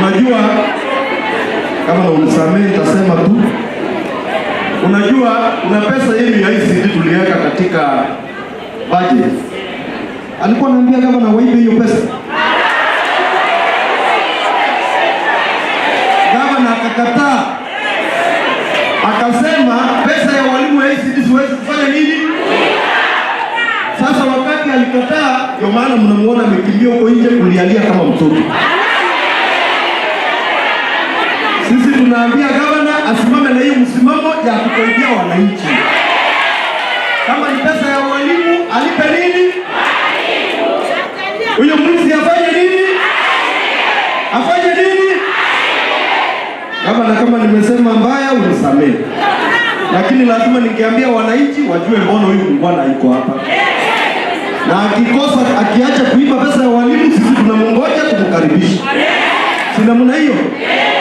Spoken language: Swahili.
Unajua, kama unisamehe nitasema tu, unajua kuna pesa yenu ya ICD tuliweka katika budget. Alikuwa anaambia gavana waibe hiyo pesa. Gavana akakataa, akasema pesa ya walimu ya ICD siwezi kufanya nini. Sasa wakati alikataa, ndio maana mnamuona amekimbia huko nje kulialia kama mtoto. Sisi tunaambia gavana asimame na hiyo msimamo ya kusaidia wananchi. Kama ni pesa ya walimu alipe nini? Huyo mwizi afanye nini? Afanye nini? Gavana, kama nimesema mbaya unisamehe, lakini lazima ningeambia wananchi wajue mbona huyu muungwana yuko hapa, na akikosa, akiacha kuiba pesa ya walimu, sisi tunamngoja tumkaribishe. Si namna hiyo?